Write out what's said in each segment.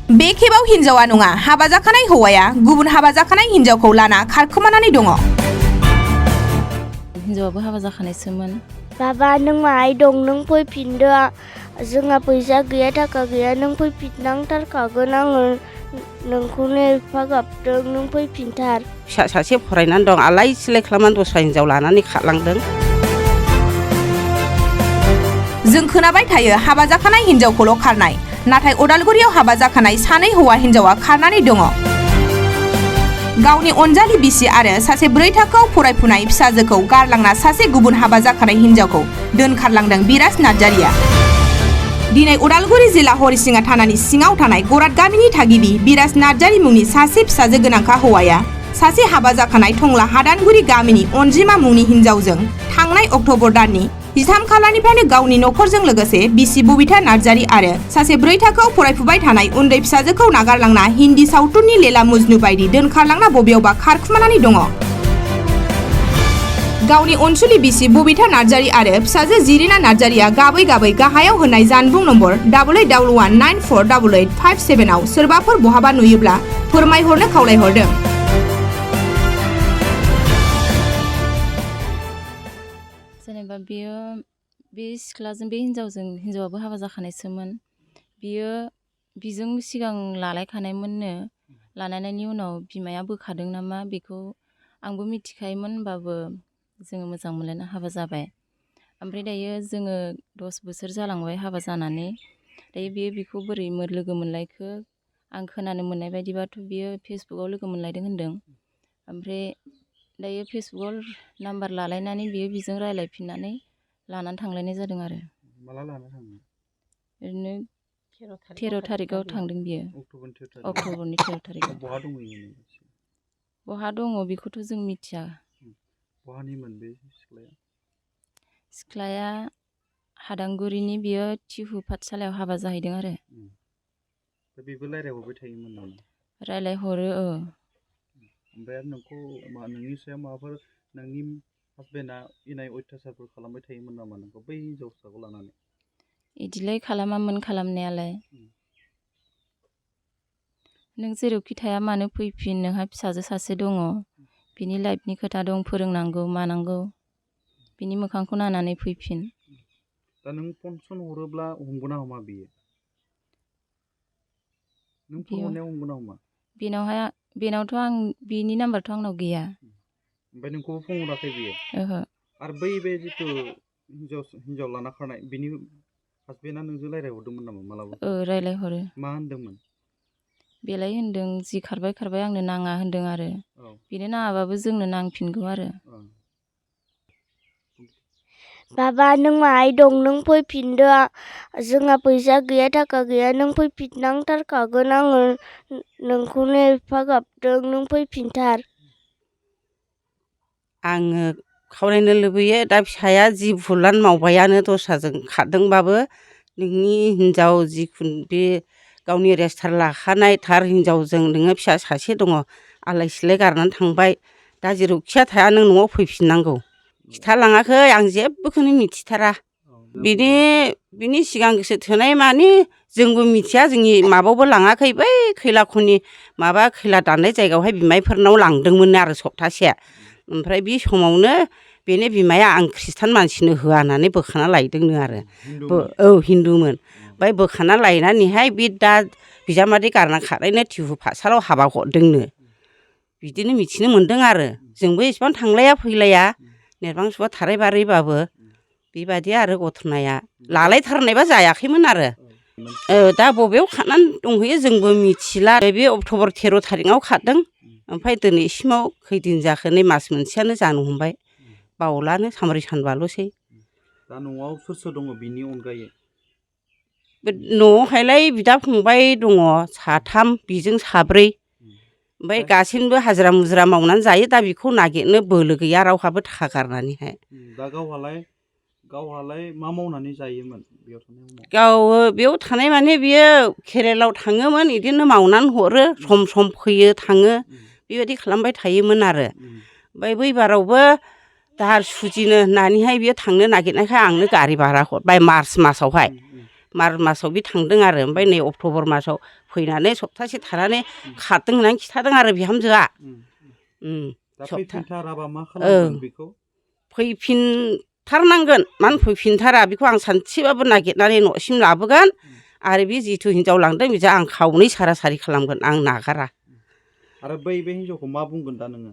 बे खेबाव हिनजावा नङा हाबा जाखानाय हौवाया गुबुन हाबा जाखानाय हिनजावखौ लाना खारखोमानानै दङ। हिनजावाबो हाबा जाखानायसोमोन। बाबा नों माहाय दं नों फैफिनदो जोंहा फैसा गैया थाखा गैया नों फैफिननांथारखागोन आङो नोंखौनो एफा गाबदों नों फैफिनथार। फिसा सासे फरायनानै दं आलाय सिलाय खालामनानै दस्रा हिनजाव लानानै खारलांदों। जों खोनाबाय थायो हाबा जाखानाय हिनजावखौल' खारनाय, नाथाय अदालगुरियाव हाबा जाखानाय सानै हौवा हिनजावा खारनानै दङ। गावनि अनजालि बिसि आरो सासे 4 थाखोआव फरायफुनाय फिसाजोखौ गारलांना सासे गुबुन हाबा जाखानाय हिनजावखौ दोनखारलांदों बिराज नार्जारिया। दिनै उदालगुरि जिल्ला हरिसिङा थानानि सिङाव थानाय गराद गामिनि थागिबि बिराज नार्जारि मुंनि सासे फिसाजो गोनांखा हौवाया सासे हाबा जाखानाय टंला हादानगुरि गामिनि अनजिमा मुंनि हिनजावजों थांनाय अक्ट'बर दाननि 13 खालारनिफ्रायनो गावनि नखरजों लोगोसे बिसि बबिता नार्जारि आरो सासे 4 थाखोआव फरायफुबाय थानाय उन्दै फिसाजोखौ नागारलांना हिन्दी सावथुननि लेला मजनु बायदि दोनखारलांना बबेयावबा खारखुमानानै दङ। गावनि अनसुलि बिसि बबिता नार्जारि आरो फिसाजो जिरिना नार्जारिया गाबै गाबै गाहायाव होनाय जानबुं नम्बर 8811948857 आव सोरबाफोर बहाबा नुयोब्ला फोरमायहरनो खावलायहरदों। जेनेबा बे सिख्लाजों बे हिनजावाबो हाबा जाखानायसोमोन। बिजों सिगां लालायखानायमोननो। लानायनि उनाव बिमाया बोखादों नामा बेखौ आंबो मिथिखायोमोन, होनबाबो जोङो मोजां मोनलायना हाबा जाबाय। ओमफ्राय दायो जोङो 10 बोसोर जालांबाय हाबा जानानै। दायो बेखौ बोरै लोगो मोनलायखो आं खोनानो मोननाय बायदिबाथ' बियो फेसबुकआव लोगो मोनलायदों होनदों। ओमफ्राय दायो फेसबुकआव नाम्बार लालायनानै बिजों रायज्लायफिननानै लानानै थांलायनाय जादों आरो। माला लाना थाङो? ओरैनो 13 थारिखआव थांदों बियो। अक्ट'बरनि 13 थारिखआव। बहा दंहैयो? बहा दङ बेखौथ' जों मिथिया। बहानिमोन बे सिख्लाया? सिख्लाया हादांगुरिनि, बियो टिहु पाठसालायाव हाबा जाहैदों आरो। बेबो रायज्लायहरबाय थायोमोन नामा? रायज्लायहरो। ओमफ्राय नोंखौ नोंनि सायाव माबाफोर नोंनि हासबेन्डआ इनाय अयथासारफोर खालामबाय थायोमोन नामा नोंखौ बै हिनजावसाखौ लानानै? इदिलाय खालामामोन खालामनायालाय। नों जेरावखि थाया मानो फैफिन, नोंहा फिसाजो सासे दङ, बिनि लाइफनि खोथा दं, फोरोंनांगौ मानांगौ, बिनि मोखांखौ नायनानै फैफिन। दा नों फन हरोब्ला हमगोना हमा बियो? नों फन हरनायाव हमगोना हमा? बेनावथ' बिनि नाम्बारथ' आंनाव गैया। ओमफ्राय नोंखौबो फन हराखै बियो? ओहो। आरो बे जिथु हिनजाव लाना खारनाय बिनि हासबेन्डआ नोंजों रायज्लायहरदोंमोन नामा मालाबा? रायज्लायहरो। मा होनदोंमोन? बेलाय होनदों जि खारबाय आंनो नाङा होनदों आरो। बेनो नाङाबाबो जोंनो नांफिनगौ आरो। बाबा नों माहाय दं नों फैफिनदो जोंहा फैसा गैया थाखा गैया नों फैफिननांथारखागोन आङो नोंखौनो एफा गाबदों नों फैफिनथार। आङो खावलायनो लुबैयो, दा फिसाया जि भुलानो मावबायानो, दस्राजों खारदोंबाबो नोंनि हिनजाव जिखुनु बे गावनि रेजिस्टार लाखानाय थार हिनजावजों नोङो फिसा सासे दङ, आलाय सिलाय गारनानै थांबाय, दा जेरावखिया थाया नों न'आव फैफिननांगौ। खिथालाङाखै, आं जेबोखौनो मिथिथारा। बिनि सिगां गोसो थोनाय मानि जोंबो मिथिया, जोंनि माबायावबो लाङाखै, बै खैलाखनि खैला दाननाय जायगायावहाय बिमायफोरनाव लांदोंमोन आरो सप्तासे। ओमफ्राय बे समावनो बेनि बिमाया आं खृष्टान मानसिनो होआ होननानै बोखाना लायदोंनो आरो। हिन्दुमोन। ओमफ्राय बोखाना लायनानैहाय बे दा बिजामादै गारना खारनायनो टिहु पाठसालायाव हाबा हरदोंनो। बिदिनो मिथिनो मोन्दों आरो। जोंबो एसेबां थांलाया फैलाया, नेरबां सुबा थाराय बारैबाबो बेबायदि आरो घटनाया। लालायथारनायबा जायाखैमोन आरो। दा बबेयाव खारनानै दंहैयो जोंबो मिथिला। बे अक्ट'बर 13 थारिखआव खारदों। ओमफ्राय दिनैसिमाव खैदिन जाखो, नै मास मोनसेयानो जानो हमबाय। बावलानो सानब्रै सानबाल'सै। दा न'आव सोर दङ बिनि अनगायै? न'आवहायलाय बिदा फंबाय दङ 3, बिजों 4। ओमफ्राय गासैबो हाजिरा मुजिरा मावनानै जायो, दा बेखौ नागिरनो बोलो गैया रावहाबो थाखा गारनानैहाय। दा गावहालाय मा मावनानै जायोमोन बेयाव थानाय समाव? बेयाव थानाय माने बियो केरेलाव थाङोमोन, बिदिनो मावनानै हरो, सम फैयो थाङो, बेबायदि खालामबाय थायोमोन आरो। ओमफ्राय बै बारावबो दाहार सुजिनो होननानैहाय बियो थांनो नागिरनायखाय आंनो गारि भारा हरबाय मार्च मासावहाय। मार्च मासाव बे थांदों आरो। ओमफ्राय नै अक्ट'बर मासाव फैनानै सप्तासे थानानै खारदों होननानै खिथादों आरो बिहामजोआ दा सप्ता फैफिनथाराबा मा खालामगोन बेखौ फैफिनथारनांगोन मानो फैफिनथारा बेखौ आं सानसेबाबो नागिरनानै न'सिम लाबोगोन आरो बे जिथु हिनजाव लांदों बेजों आं खावनै सारासारि खालामगोन आं नागारा आरो बे हिनजावखौ मा बुंगोन दा नोङो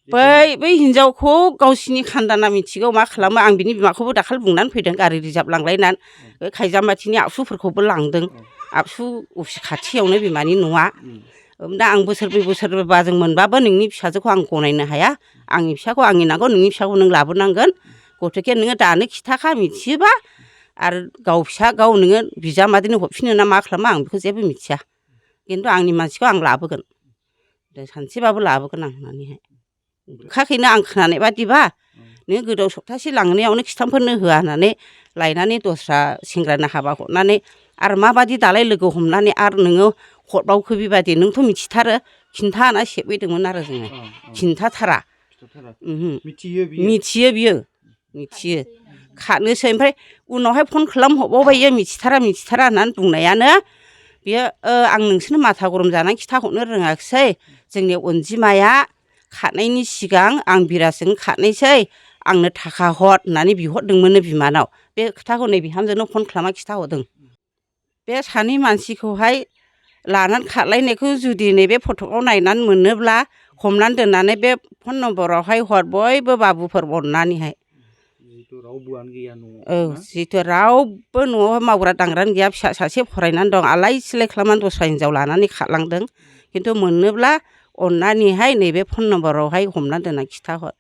बै हिनजावखौ गावसिनि खानदाना मिथिगौ मा खालामो आं बिनि बिमाखौबो दाखालि बुंनानै फैदों गारि रिजार्भ लांलायनानै बे खायजामाथिनि आबसुफोरखौबो लांदों आबसु अफिस खाथियावनो बिमानि न'आ दा आं बोसोरब्रै बोसोरबा जों मोनबाबो नोंनि फिसाजोखौ आं गनायनो हाया आंनि फिसाखौ आंनि नांगौ नोंनि फिसाखौ नों लाबोनांगोन गथिखे नोङो दानो खिथाखा मिथियोबा आरो गाव फिसा गाव नोङो बिजामादैनो हरफिनो ना मा खालामो आं बेखौ जेबो मिथिया खिन्थु आंनि मानसिखौ आं लाबोगोन सानसेबाबो लाबोगोन आं होननानैहाय ओंखाखैनो आं खोनानाय बादिबा नों गोदाव सप्तासे लांनायावनो खिथामफोरनो होआ होननानै लायनानै दस्रा सेंग्रानो हाबा हरनानै आरो माबादि दालाय लोगो हमनानै आरो नोङो हरबावखो बेबादि नोंथ' मिथिथारो खिन्था होनना सेबैदोंमोन आरो जोङो खिन्थाथारा मिथियो बियो मिथियो खारनोसै ओमफ्राय उनावहाय फन खालामहरबावबाय मिथिथारा होननानै बुंनायानो बियो आं नोंसोरनो माथा गरम जानानै खिथाहरनो रोङाखिसै जोंनि अनजिमाया खारनायनि सिगां आं बिराजजों खारनायसै आंनो थाखा हर होननानै बिहरदोंमोननो बिमानाव बे खोथाखौ नै बिहामजोनो फन खालामना खिथाहरदों बे सानै मानसिखौहाय लानानै खारलायनायखौ जुदि नैबे फटकआव नायनानै मोनोब्ला हमनानै दोननानै बे फन नम्बरावहाय हर बयबो बाबुफोर अननानैहाय जिथु रावबो न'आव मावग्रा दांग्रानो गैया फिसा सासे फरायनानै दं आलाय सिलाय खालामनानै दस्रा हिनजाव लानानै खारलांदों खिन्थु मोनोब्ला अननानैहाय नैबे फन नम्बरावहाय हमनानै दोननानै खिथाहर